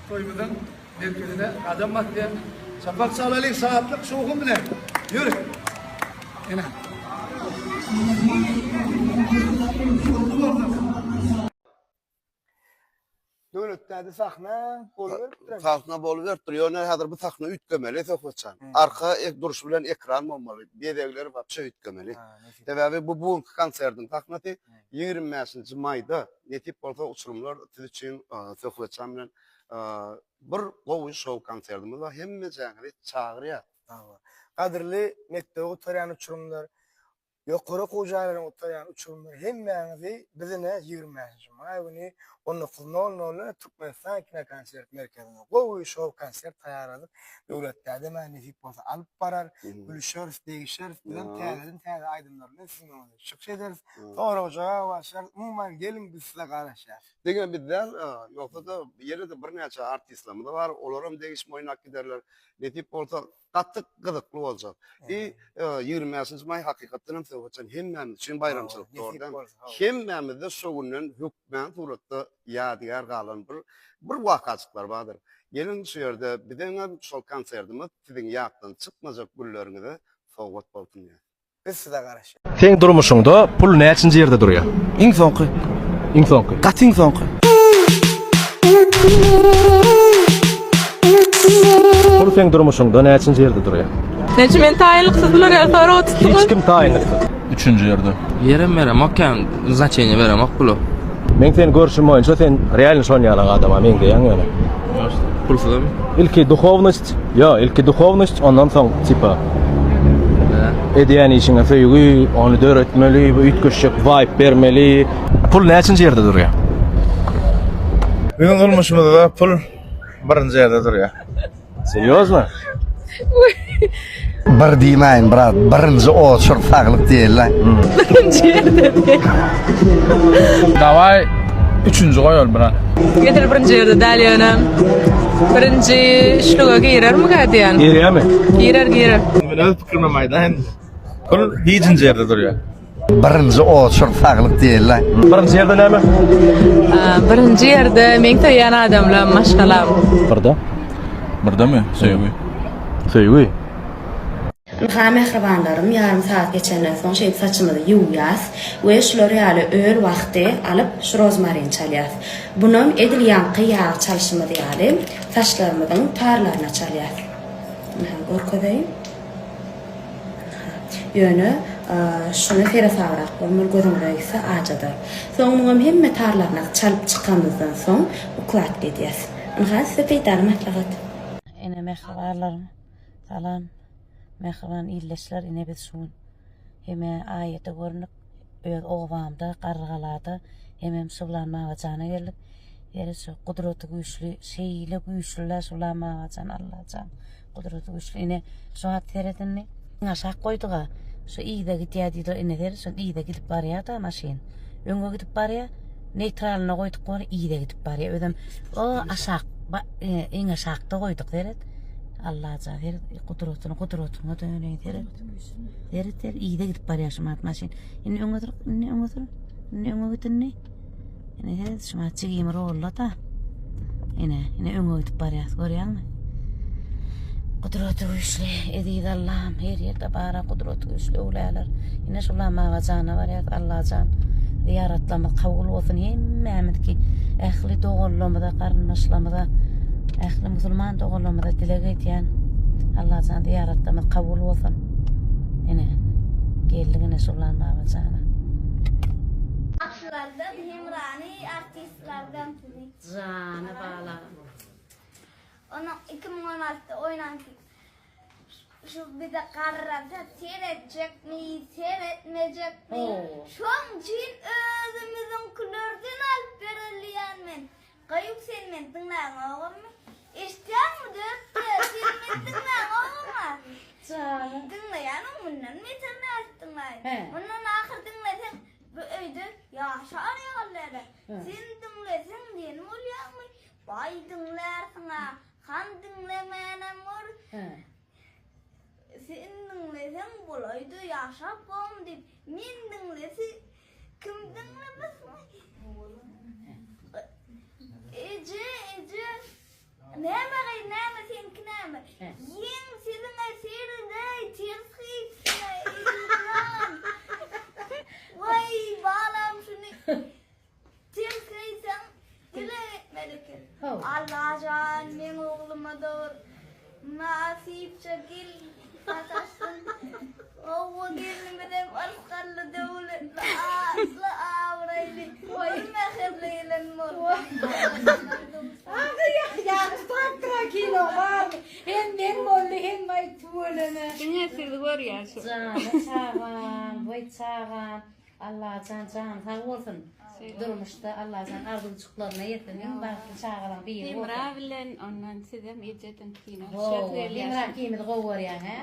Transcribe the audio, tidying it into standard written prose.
Toýumyzyň merkezine gadam basýar. Çapak çalalyň şatlyk şowhun bilen. Ýör. Ene. Döwletdäki sahna boluberipdir. Sahna boluberipdir. Ýöne häzir bu sahna üýtgemeli Söhbetjan. Arka durşy bilen ekran bolmaly. Bezegleri wapşe üýtgemeli. Sebäbi bu bu günki konsertiň sahnasy 25-nji maýda nesip bolsa uçurymlar siz üçin Söhbetjan bilen bir gowy şou konsertimiz bar. Hemmejäňizi çagyrýas. Gadyrly mekdebi gutarýan uçurymlar, Ýokary okuw jaýlaryny gutarýan uçurymlar hemmäňizi biz ine 25 nji maý güni 19 nol nolda Türkmenistan kinokonsert merkezinde gowy şou konsert taýýarladyk. Döwlet dädem-ä nesip bolsa alyp barar. Gülüşeris, degişeris. Bizem täzeden täze aýdymlar bilen siziň öňüňizde çykyş ederis. Sorag-jogap alşarys. Umuman geliň biz size garaşýas. Diňe biz däl, ýogsa-da ýene-de birnäçe artistlerimiz bar. Olaram degişme oýnap giderler. Nesip bolsa Gaty gyzykly boljak. I 25-nji maý hakykatdan hem söhbetjan hemmämiz üçin baýramçylyk dogry dälmi? Hemmämizde şo günden hökmän suratda ýadygär galan bir bir wakajyklar bardyr. Geliň şu ýerde biziňem şol konsertimiz siziň ýatdan çykmajak günleriňize sowgat bolsun diýýäs. Biz size garaşýas. Seň durmuşyňda pul näçinji ýerde durýar? Iň soňky. Iň soňky. Gaty iň soňky. Pul seň durmuşyňda näçinji ýerde durýar? Näçe men taýynlyksyz bular ýaly soraga tutdum. Hiç kim taýynlyksyz. Üçünji ýerde. Ýerem beremok kän znaçeniýe beremok pula. Meň seni görşüm boýunça sen realno şon ýalak adama meňzeýäň ýöne. Pulsuzam. Ilki duhownost, ýo, ilki duhownost, ondan soň tipa edýän işiňe söýgi, ony döretmeli, bu üýtgeşjek vibe bermeli. Pul näçinji ýerde durýar? Biziň durmuşymyzda pul birinji ýerde durýar. Serýozno? Bir diýmäýin brat, birinji oçur saglyk diýeli. Birinji ýerde diýen. Daway üçünji goýaly brat. Edil birinji ýerde däl ýöne. Birinji üçlüge girermikä diýen. Girýärmi? Girer girer. Men öz pikirimem aýdaýyn. Pul hiçinji ýerde durýar. Birinji oçur saglyk diýeli. Birinji ýerde näme? Birinji ýerde meň söýýän adamlam, maşgalam. Birde. Birdemi? Söýgi. Söýgi. Ynha mähribanlarym ýarym sagat geçenden soň şeýdip saçymyzy ýuwýas we şular ýaly öl wagty alyp şu rozmarini çalýas. Bunam edil ýaňky ýagy çalşymyz ýaly saçlarymyzyň tarlaryna çalýas. Ynha görkezeýin. Ýöne şuny seresabrak bolmaly gözüňize gitse ajadar. Soň muňam hemme tarlaryna çalyp çykamyzdan soň ukladka edýäs. Ynha size peýdaly maslahat. Ene mähribanlarym salam mähriban ildeşler ine biz şu gün heme aýata görnüp öz obamda Garrygalada hemem Şyblan Babajana geldik. Ýeri şu gudraty güýçli şeýle güýçlüler Şyblan Babajan Allajan. Gudraty güýçli ine şu wagt seret indi. Aşak goýduga. Şu yza gidýär diýdiler. Ine seret şu yza gidip barýar da maşyn. Öňe gidip barýar. Neýtralyna goýduk bor yza gidip barýar. Özem o aşak e, iň aşakda goýduk seret. Allajan seret gudratyny gudratyňa döneýin seret. Seret seret yza gidip barýar şu maşyn. Indi öňe sür, indi öňe sür. Indi öňe git indi. Ine seret şu maç jigimi rolla-da. Ine, ine öňe gidip barýas, görýäňmi? Gudraty güýçli, eziz Allahym, her ýerde bara gudraty güýçli öwläler. Ine şu Lamaga jana barýas, Allajan. Zyýaratlarymyz kabul bolsun hemmämizki, ähli doganlarymyza, garyndaşlarymyza, ähli musulman doganlarymyza dileg edýän. Allajan zyýaratlarymyz kabul bolsun. Ine, geldik ine şu Lamaga jana. Bagşylardan Hemrany, artistlerden sizi. Jany balam. Onuň 2016-da oýnan şu bize garrasa seretjekmi, seretmejekmi? Şoň üçin özümiziňkilerden alyp berilýän men. Gaýuk sen meni diňläňogamy? Eşitýäňmi dörtde, sen meni diňläňogama? Jany. Diňleýäniň mundan beter nädip diňläýin? Mundan ahyr diňleseň Bu öýde ýaşar ýaly däl-ä. Sen diňleseň diýen bolýaňmy? Baý diňlärsiň-ä, han diňlemänem bor. Sen diňleseň bolaýdy, ýaşap bolam diýip, men diňlese, kim diňlemesin? Eje, eje. Ýeňsiziňe seredeý, ters geýipsiň-aý, eýran. Waý, balam şuny ters geýseň dileg etmeli eken. Allajan meň ogluma dogry mynasypja gelin sataşsyn. Hawa gelnimizem yrsgally, döwletli, atly, abraýly, bir mähirli gelin bolsun. Hem men boldy hem aý tüweleme. Diňe sizi görýän şu. Jana çagam, weý çagam. Allajan jany sag bolsun. Durmuşda Allajan arzuwjyklaryna ýetsin. Iň bagtly çagalaň biri bolsun. Hemra bilen ondan sizem ejeden kino Hemra ikimizi gowy görýäň hä?